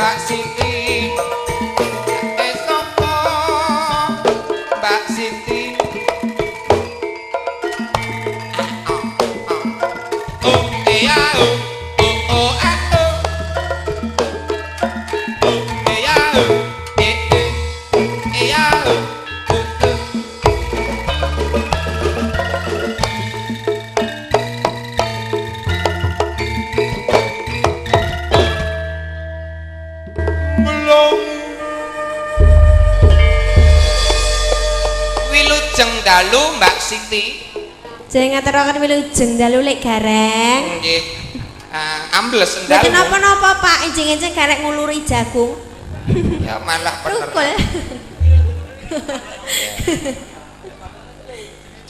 Mbak Siti? Sapa Mbak Siti? Oh iya oh oh oh ah oh. Oh iya oh eh eh iya oh oh oh. Belum. Wilujeng dalu Mbak Siti. Jeneng ngaturaken wilujeng dalu Lek Gareng. Nggih. Ah, ambles endal. Mboten napa-napa Pak, enjing-enjing garek nguluri jagung. Ya malah bener. Rukul.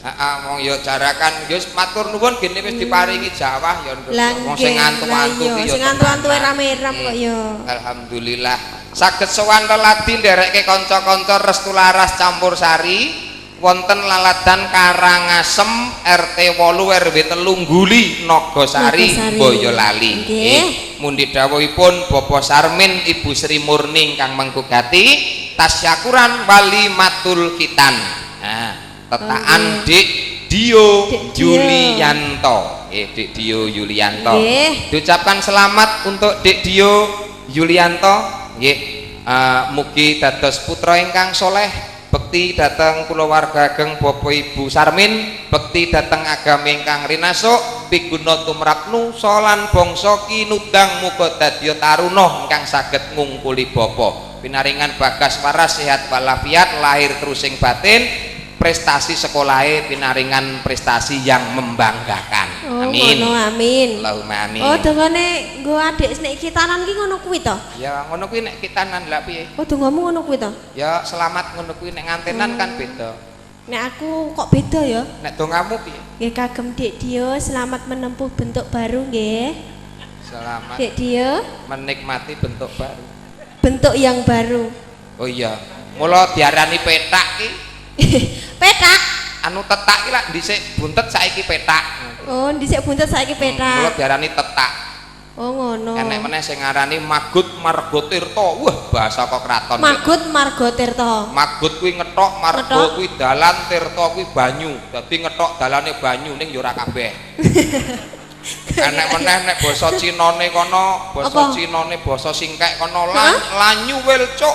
Heeh, wong ya jarakan ya matur nuwun gene wis diparingi jawah ya nduk. Lah Wong sing nggih, ngantu-antu lah ki iya, ya sing ngantu-antu tenanan. rame-ram kok ya. Alhamdulillah. Saged sowan leladi nderekke kanca-kanca Restu Laras Campur Sari wonten laladan Karangasem RT 8 RW 3 Guli Nagasari Nagasari. Boyolali. Nggih. Mundi dawuhipun Bapak Sarmin Ibu Sri Murni ingkang mengkugati tasyakuran walimatul khitan. Nah, tetaan Oh, nggih. Dik Dio Dik Dio. Yulianto. Dik Dio Yulianto. Nggih. Diucapkan selamat untuk Dik Dio Yulianto. Nggih. Mugi dados putra ingkang soleh, bekti dhateng kulawarga ageng Bapak Ibu Sarmin, bekti dhateng agami ingkang rinasuk, piguna tumrap nusa lan bangsa kinudang muga dadiya taruna ingkang saged ngungkuli bapa. Pinaringan bagas waras sehat walafiat, lahir terusing batin, prestasi sekolahe pinaringan prestasi yang membanggakan. Oh, Amin. ngono amin. Allahumma amin. Oh, dongane nggo adik nek khitanan ki ngono kuwi to? Ya ngono kuwi nek khitanan lha piye? Oh, dongamu ngono kuwi to? Ya selamat ngono kuwi nek ngantenan kan beda. Nek aku kok beda ya? Nek dongamu piye? Nggih kagem Dik Dio, selamat menempuh bentuk baru nggih. Selamat Dik Dio, menikmati bentuk baru. bentuk yang baru. Oh iya, mula diarani petak ki. Petak. Anu tetak ki lak dhisik buntet saiki petak. Oh, dhisik buntet saiki Mula petak. diarani tetak. Oh, ngono. Enek meneh sing ngarani Magut Margo Tirta. Wah, bahasa kok kraton. Magut Margo Tirta. Magut kuwi ngetok, margo Ngetok. kuwi dalan, tirta kuwi banyu. Dadi ngetok dalane banyu ning ya ora kabeh. Enek meneh nek basa Cinane kono, basa Apa? Cinane basa Singkek kono Hah? lanyu welcuk.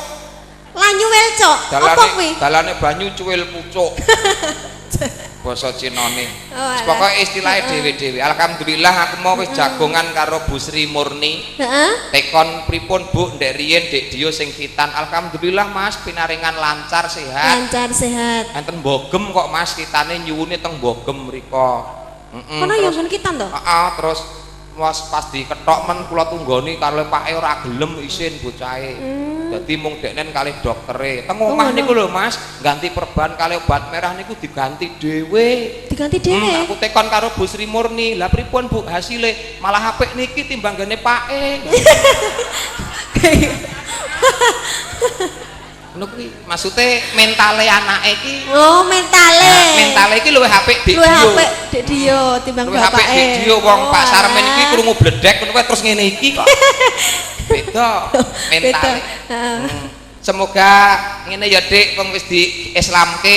Lanyu welcok. Apa Dalane kuwi? dalane banyu cuwil pucuk. Basa Cinane. Oh, alah. Pokoke istilahe dhewe-dhewe. Alhamdulillah aku mau wis jagongan karo Bu Sri Murni. Heeh. Tekon pripun Bu ndek riyen Dek Dio sing khitan. Alhamdulillah Mas pinaringan lancar sehat. Lancar sehat. Enten Bogem kok Mas khitane nyuwune teng Bogem mriko. Heeh. Kono ya nggon khitan to? Heeh, terus was pas diketok men kula tunggoni karo pake ora gelem isin bocahe. Dadi mung deknen kalih doktere. Teng Oh, omah ngono. niku lho Mas, ganti perban kalih obat merah niku diganti dhewe. Diganti dhewe. Aku tekon karo Bu Sri Murni. Lah pripun Bu hasile? Malah apik niki timbang gene pake. Ngono kuwi maksude mentale anake iki. Oh, mentale. Nah, mentale iki luwih apik Dik Luwih Dio. apik Dik Dio timbang Luwih apik bapake. Dik Dio wong Oh, Pak Sarmin iki alah. krungu bledek ngono kuwi terus ngene iki kok. Beda mentale. Beda. Heeh. Semoga ngene ya Dik, wong wis di Islamke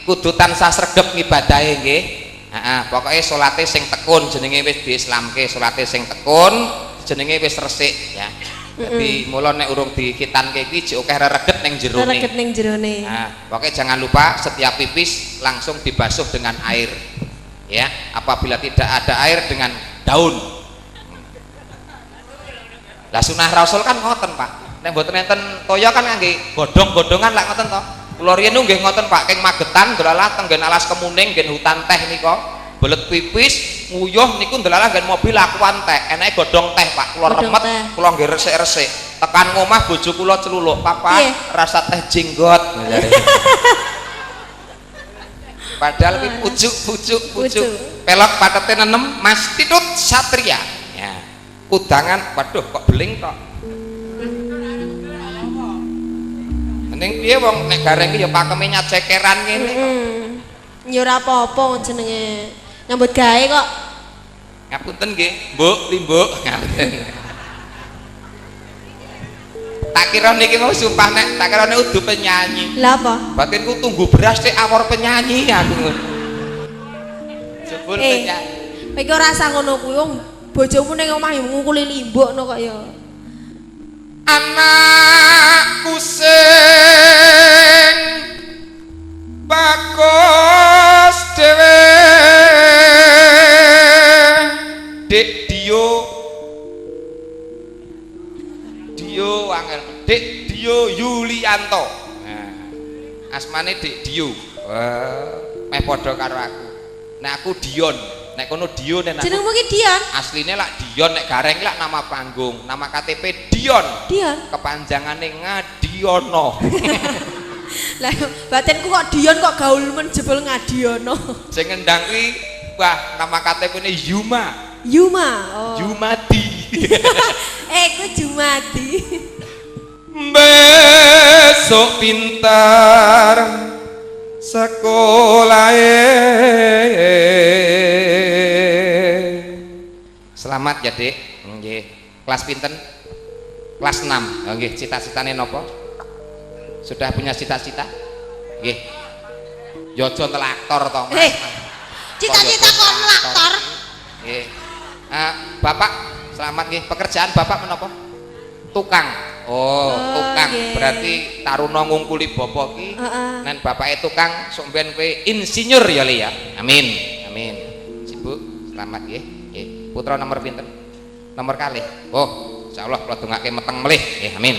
kudu tansah sregep ngibadahe nggih. Heeh, pokoke salate sing tekun jenenge wis di Islamke, salate sing tekun jenenge wis resik ya. Dadi mula nek urung dikhitanke iki jek akeh rereget ning jerone. Rereget ning jerone. Nah, pokoknya jangan lupa setiap pipis langsung dibasuh dengan air. Ya, apabila tidak ada air dengan daun. Lah sunah Rasul kan ngoten, Pak. Nek mboten enten toya kan ngangge godhong-godhongan lak ngoten to. Kula riyen nggih ngoten, Pak, keng Magetan delalah teng nggen alas kemuning nggen hutan teh nika. Belet pipis, nguyuh niku delalah nggen mobil akuan teh. Enake godhong teh, Pak. Kula Godhong remet, teh. kula nggih resik-resik. Tekan ngomah bojo kula celuluk, "Papa, Piye? rasa teh jenggot." Padahal kuwi pucuk pucuk pucuk. Pucuk. Pelok patete nenem Mas Titut Satria. Ya. Kudangan, waduh kok beling kok. Ning piye wong nek gareng ki ya pakeme nyacekeran ngene kok. Heeh. Ya ora apa-apa jenenge. Nyambut gawe kok. Ngapunten nggih, Mbok, Limbuk. Ngapunten. Tak kira niki mau sumpah nek tak kira nek udu penyanyi. Lah apa? Batinku tunggu beras sik awor penyanyi aku ngono. Jebul penyanyi. Kowe iki ora usah ngono kuwi, wong bojomu ning omah yo ngungkuli limbuk no kok ya. Anakku sing bagus dhewe, Dik Dio, Dio angel, Dik Dio Yulianto. Nah, asmane Dik Dio. Wah, meh padha karo aku. Nek aku Dion, nek kono Dio, nek aku Jenengmu ki Dion? Asline lak Dion, nek Gareng lak nama panggung, nama KTP Dion. Dion. Kepanjangane Ngadiono. Lah batinku kok Dion kok gaul men jebul Ngadiono. Sing ngendang kuwi wah nama KTP-ne Yuma. Yuma. Oh. Jumadi. Eh, ku Jumadi. Besok pintar sekolahe. Selamat ya, Dik. Nggih. Kelas pinten? Kelas 6. Oh, nggih, cita-citane napa? Sudah punya cita-cita? Nggih. Ya aja aktor to, Mas. Eh, cita-cita kok ngelaktor? Nggih. Bapak, selamat nggih. Pekerjaan Bapak menapa? Tukang. Oh, Oh, tukang. nggih. Berarti taruna ngungkuli bapak ki. Heeh. Nen bapake tukang, sok mben kowe insinyur ya, Le ya. Amin. Amin. Sibuk, selamat nggih. Nggih. Putra nomor pinten? Nomor kalih. Oh, insyaallah kula dongake meteng melih. Nggih, amin.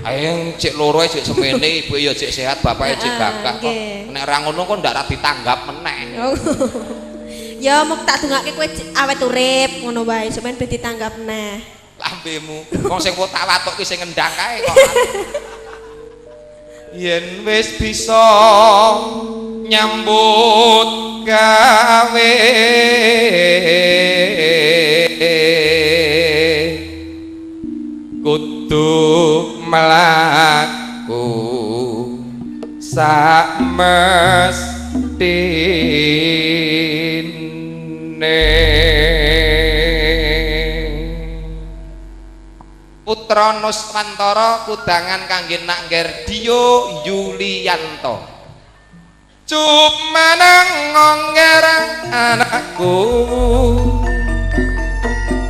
Ayo cek loro cek semene, ibu ya cek sehat, bapake cek gagah kok. Nek ora ngono kok ndak ra ditanggap meneh. Oh. Ya mung tak dongake kowe awet urip ngono wae, sampeyan ben ditanggap neh. Lambemu. Wong sing tak watuk ki sing ngendang kae kok. Yen wis bisa nyambut gawe kudu mlaku sak mestine. Putra Nuswantara kudangan kangge Nak Ngger Dio Yulianto. Cup meneng ngger anakku,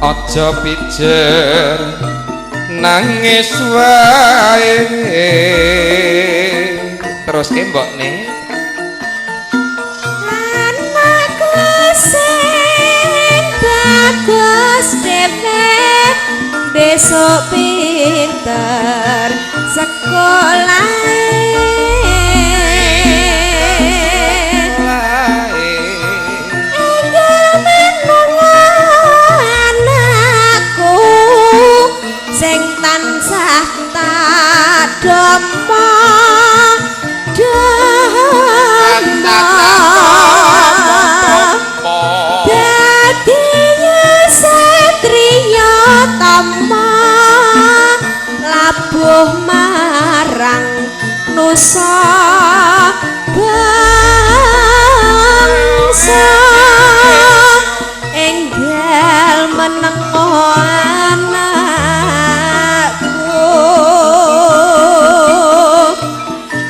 aja pijer nangis wae. Terus ke mbokne. Anakku sing bagus dhewe besok pinter sekolah. Enggal meneng anakku sing tansah tak domo domo dadi satriya tama labuh marang nusa bangsa. Enggal meneng anakku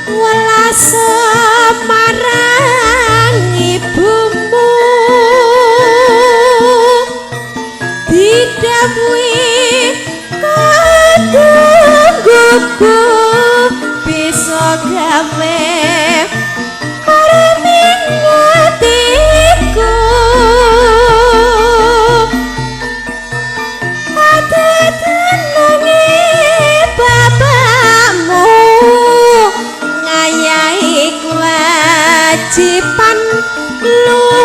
welas marang ibumu didhawuhi kadungguku bisa gawe marming atiku. Atetenange bapakmu ngayahi kewajiban luhur.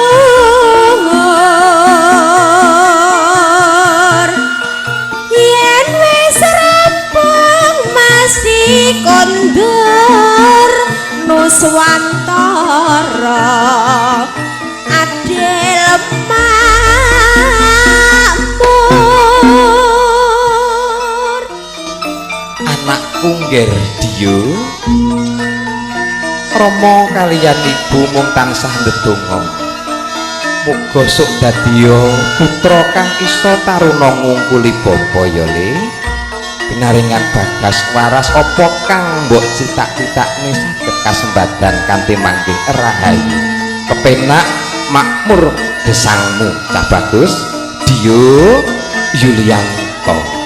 Yen wis rampung mesti kondur Nuswantara adil makmur. Anakku Ngger Dio, Rama kaliyan ibu mung tansah ndedonga muga sok dadiya putra kang isa taruna ngungkuli bapa ya Le. Pinaringan bagas waras apa kang mbok cita-citakne saged kasembadan kanthi manggih rahayu. Kepenak makmur gesangmu cah bagus Dio Yulianto.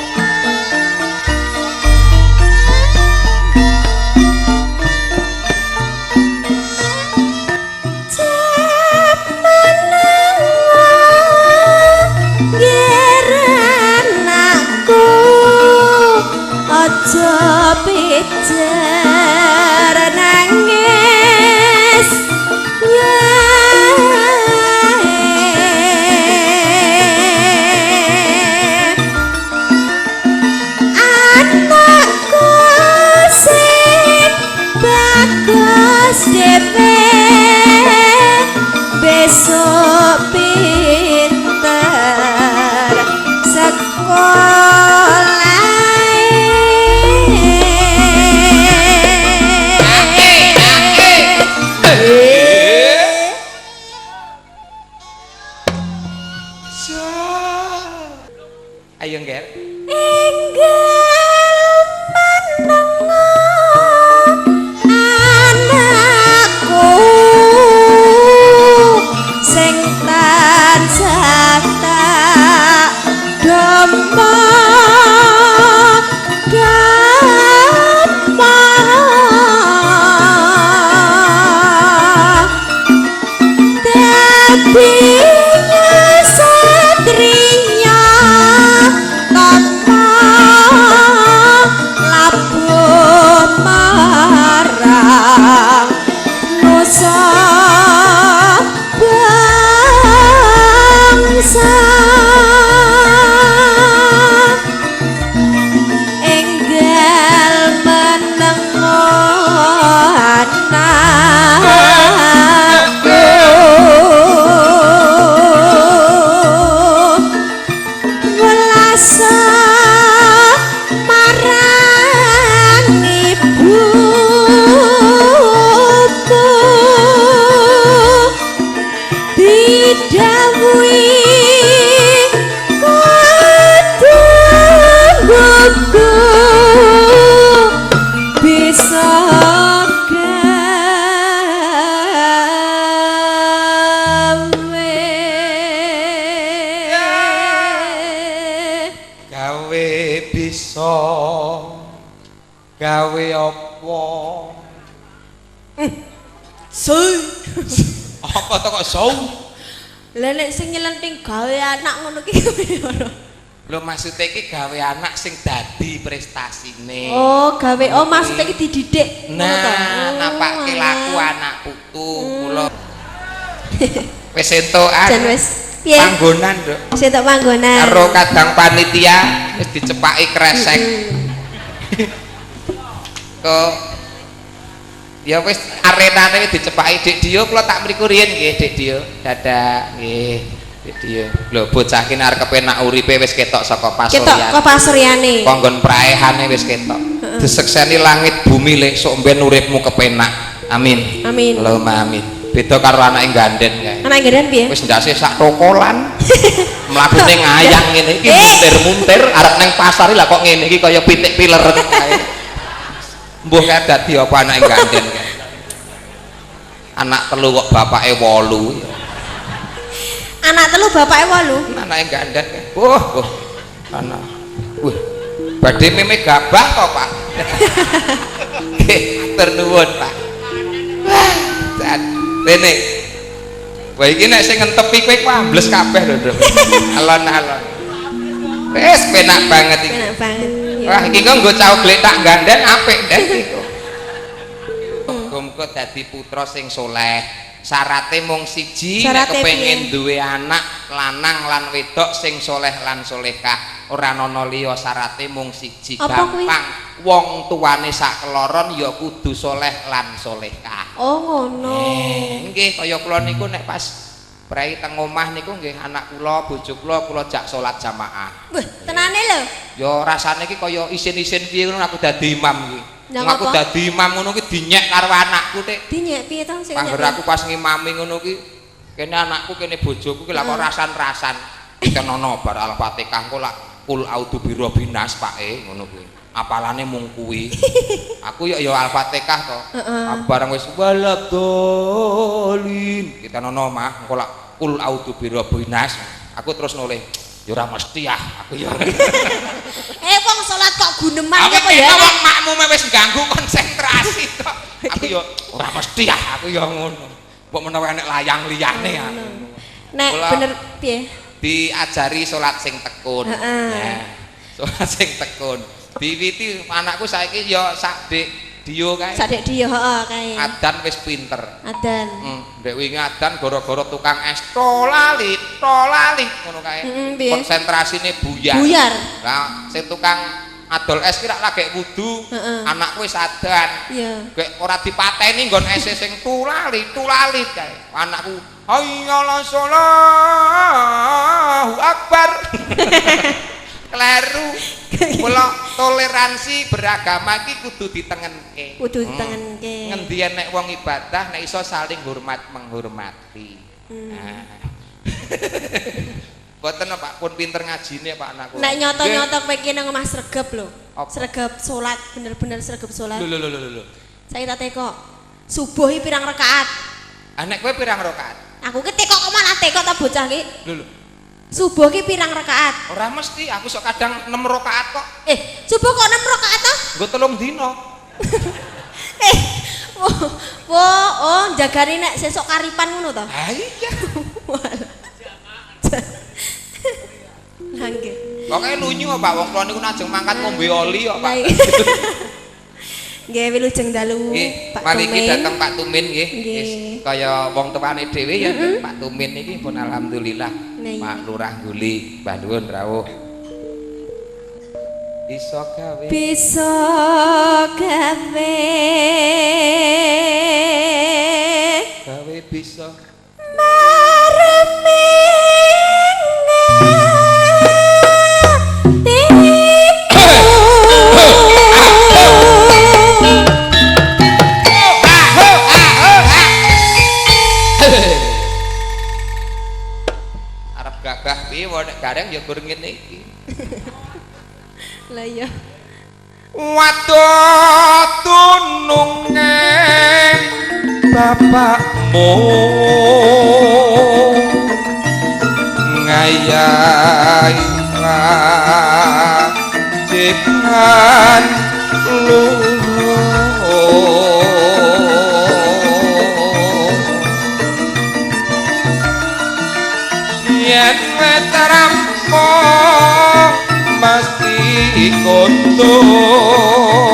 Aja pijer nangis wae anakku sing bagus dhewe besok pinter sekolah. Ayo ngger. Enggal menengo anakku sing tansah tak dama dama dadi satriya tapa labuh marang nusa bangsa. Enggal menengo anakku welasa marang ibuku didhawuhi kudu bisa gawe. Gawe bisa gawe apa? Soy. Apa to kok sou? Lah nek sing nyelenting gawe anak ngono ki ora. Lho maksude iki gawe anak sing dadi prestasine. Oh, gawe oh maksude iki dididik. Nah, napake laku anak putu kula. Wis entukan. Jan wis. Piye? Panggonan, Nduk. Wis entuk panggonan. Karo kadang panitia wis dicepaki kresek. Kok ya wis arenane wis dicepaki Dik Dio kula tak mriku riyin nggih Dik Dio. Dadah nggih Dik Dio. Lho bocah ki arep kepenak uripe wis ketok saka Ketok pasuryane. kok pasuryane. Konggon praehane wis ketok. Disekseni langit bumi lek sok mben uripmu kepenak. Amin. Amin. Allahumma amin. Beda karo anake ganden kae. Anak ganden piye? Wis ndase sak tokolan. Mlakune ngayang ngene iki muntir-muntir arep nang pasar lah kok ngene iki kaya pitik pileret kae. Mbuh kae dadi apa anake ganden kae. Anak telu kok bapake 8. Anak telu bapake 8. Anake ganden kae. Wah, wah. Anak. Wah. Badhe meme gabah to, Pak? Nggih, matur nuwun, Pak. Wah, jan rene. Wah iki nek sing ngentepi kowe ku ambles kabeh lho, Nduk. Alon-alon. Wis penak banget iki. Penak banget. Wah, iki kok nggo cah gletak ganden apik deh iku. Muga-muga dadi putra sing soleh. Syarate mung siji nek kepengin duwe anak lanang lan wedok sing soleh lan solehah. Ora ana liya syarate mung siji gampang. Wong tuane sak keloron ya kudu soleh lan solehah. Oh ngono. Nggih kaya kula niku nek pas prei teng omah niku nggih anak kula, bojo kula, kula jak salat jamaah. Wah, tenane lho. Ya rasane iki kaya isin-isin piye ngono aku dadi imam iki. Aku dadi imam ngono ki dinyek karo anakku Tik. Dinyek piye to sing nyek? Angger aku pas ngimami ngono ki kene anakku kene bojoku ki lha kok rasan-rasan. Kenono bar Al-Fatihah engko lak Kul a'udzu birabbinas Pak e ngono kuwi. Apalane mung kuwi. Aku ya ya Al-Fatihah to. Aku bareng wis waladolin. Kita nono mah engko lak kul a'udzu birabbinas. Aku terus noleh. Ya ora mesti ah, aku ya. Eh wong salat kok guneman Aku apa ya? Wong makmume wis ganggu konsentrasi kok. Aku ya ora mesti ah, aku ya ngono. Mbok menawa enek layang liyane aku. Nek bener piye? Diajari salat sing tekun. Heeh. Nah, salat sing tekun. Diwiti anakku saiki ya sak Dik Dio kae. Sak Dik Dio heeh kae. Adan wis pinter. Adan. Ndek wingi adan gara-gara tukang es tolali, tolali ngono kae. Konsentrasine buyar. Buyar. Lah sing tukang adol es ki rak lagek wudu, anakku wis adan. Iya. Gek ora dipateni nggon ese sing tulali, tulali kae. Anakku hayyala shollahu akbar. Kleru. Mula toleransi beragama iki kudu ditengenke. Kudu ditengenke. Ngendi enek wong ibadah nek iso saling hormat menghormati. Nah. Boten Pak, pun pinter ngajine Pak anakku. Nek nyoto-nyoto kowe iki nang omah sregep lho. Apa? Sregep salat, bener-bener sregep salat. Lho lho lho lho lho. Saya tak tekok. Subuh iki pirang rakaat? Ah nek kowe pirang rakaat? Aku ki tekok kok malah tekok ta bocah ki. Lho lho. Subuh ki pirang rakaat? Ora mesti, aku sok kadang 6 rakaat kok. Subuh kok 6 rakaat to? Nggo 3 dina. Wo, oh jagani nek sesuk karipan ngono to? Ha iya. Lah nggih. Pokoke lunyu kok Pak, wong kula niku najeng mangkat ngombe oli kok Pak. Nggih, wilujeng dalu Nggih, Pak mari iki Tumin. dateng Pak Tumin nggih. Nggih. Wis kaya wong tuane dhewe ya Pak Tumin iki pun alhamdulillah. Nah, iya. Pak Lurah Guli, Mbah nuwun rawuh. Iso gawe Bisa gawe gawe bisa mareming atiku. Arep gagah piye wae nek gareng ya gur ngene iki. Lah iya. Waduh tununge bapakmu ngayai rajikan luhur yen wis rampung mesti kondur.